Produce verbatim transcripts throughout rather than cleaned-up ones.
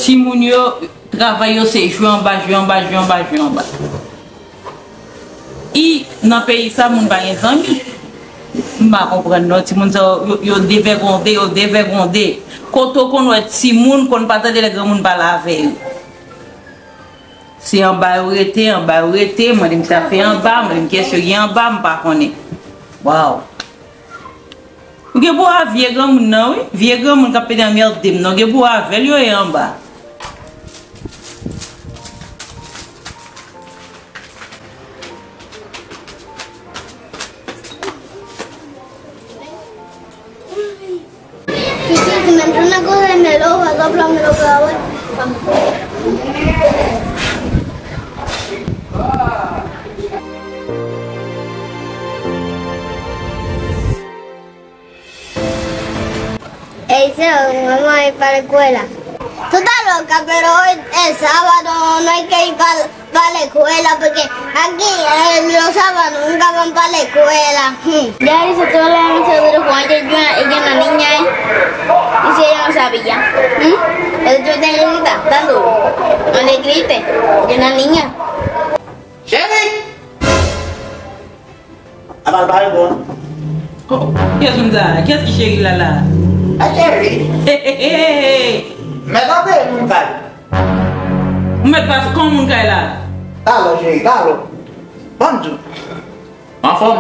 Timoun yo, travay yo se jwe anba, jwe anba, jwe anba, jwe anba. I, nan peyi sa, moun pa gen zanmi. M pa konprann non, timoun sa yo, yo, yo devègonde, yo devègonde. Kote w konn wè timoun konn pa tande lè granmoun pale avè yo. Se anba yo rete, anba yo rete, mande m sa fè anba, mande m kiyès yo ye anba, m pa konnen. Waw. Ou gen pou a vye granmoun nan, wi. Vye granmoun k ap pede anmède m nan, ou gen pou a avè l yo ye anba. Pitit, si men tou nan koze melo, pa egzanp, la melo ka wè. Ey, se manman e pale kwe la. Tout a lè, kapero, e sábado, no hay que ir pa, pa la escuela, porque aquí, eh, los sábados nunca van pa la escuela. Hmm. Ya dice todo lo demasiado de Juan, yo, yo, ella no niña, eh. Y se ella no sabía. Hmm. Pero yo te grita, tanto. No le grite, ella es una niña. Cheri! Apa l pa reponn? Oh, kiyès moun sa a? Kiyès ki cheri la la? A cheri. Mèt antre moun kay. Ou mèt pase kòman moun kay la? Talò cheri, talò. Ban m di w. Ou anfòm?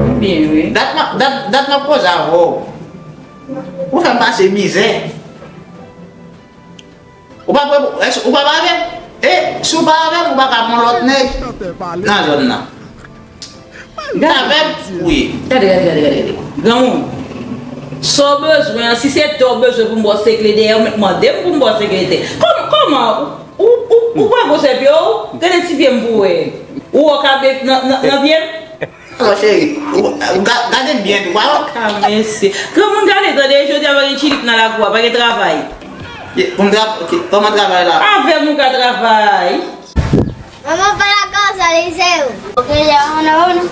M byen, wi. Dat m ap, dat, dat m ap koze avè w. Ou fè m pase mizè. Ou pa pre-, èske ou pa avè m? E si w pa avè m, ou pa ka pran lòt nèg nan zòn nan. Ou avè m? Wi. Gade, gade, gade, gade, gade. Granmoun, sa w bezwen an, si se tè w bezwen pou m ba w sekle dèyè, ou mèt mande m pou m ba w sekle tè. Kòm-, kòman? Ou, ou, ou, ou pran gwosè pye w? Gade ti pye m pou w wè. Ou wè w ka bet nan, nan, nan pye m? Alò, cheri, ou, ou ga-, gade m byen tou, pa wè? Ka mesye. Granmoun gade, tande, jodi a pa gen chilip nan lakou a, pa gen travay. Ye, pou m tra-, ok, kòman travay la? Avè m ou ka travay. Manman pa lakay sa, li se ou. Ok, ya, on a uno.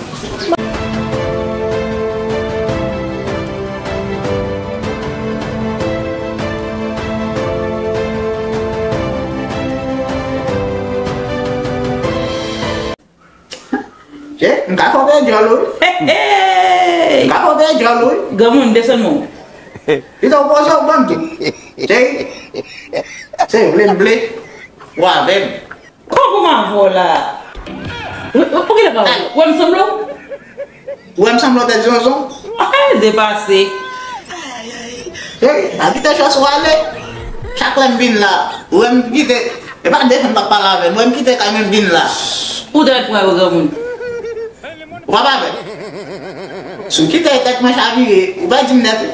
Che, m ka fè w pè djòl ou wi. Hey, hey! M ka fè w pè djòl ou wi. Granmoun, desann men w. Pito w poze w ban m tou. Cheri, se vle m vle, ou avè m. Kòman pou m avè w la? Ou, ou, ou genlè pa wè. Ou wè m sanble w? Ou wè m sanble w tèt zonzon? Ay, depase. Cheri, pa kite chans ou ale. Chak lè m vin la, ou wè m kite, e pa de fè m p ap pale avè m, ou wè m kite kay mwen m vin la. Ou dwe pran yo granmoun. Ou pa pa vle. Si w kite tèt mwen chavire, ou pèdi m nèt wi.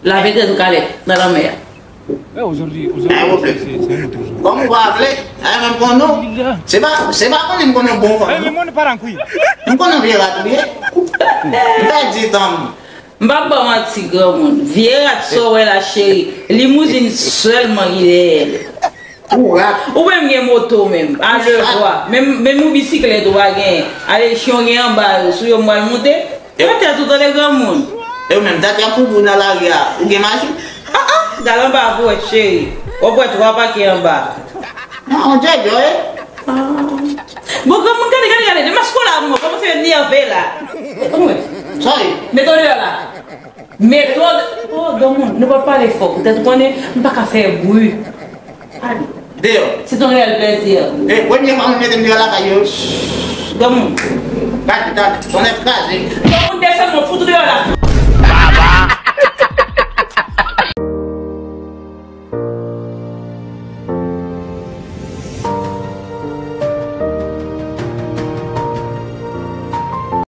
Lave tèt ou kalèt nan lanmè a. Pa gen pwoblèm. Kòm ou pa vle, a mwen m konnen w. Se pa, se pa konnen m konnen w bon fanm non. M konnen w vye rat ou ye. M pèdi tan m. M p ap ba w manti granmoun. Vye rat sa w wè la cheri, limouzin sèlman ki dèyè l. Ou rat. Ou menm gen moto menm, alevwa. Menm, menm yon bisiklèt ou pa genyen. Ale chen w gen anba yo, sou yo m pral moute. Mwen tèt ou tande granmoun. E ou menm, dat y ap fout ou nan lari a, ou gen machin? Ah, ah, gade anba pou wè cheri. W ap wè twa pake anba. Non, on djèdjò, e? Bon, granmoun, gade, gade, gade, demaske w la, mwen kòmanse nève la. Sa w ye? Mete w deyò la. Mete w, oh, granmoun, nou pa pale fò, poutèt ou konnen, m pa ka fè bri. Deyò. C'est un réel plaisir. E, premye fwa moun mete m deyò lakay yo. Granmoun. Gade, gade, tonnè kraze. Yon moun desann mwen, fout ou deyò la.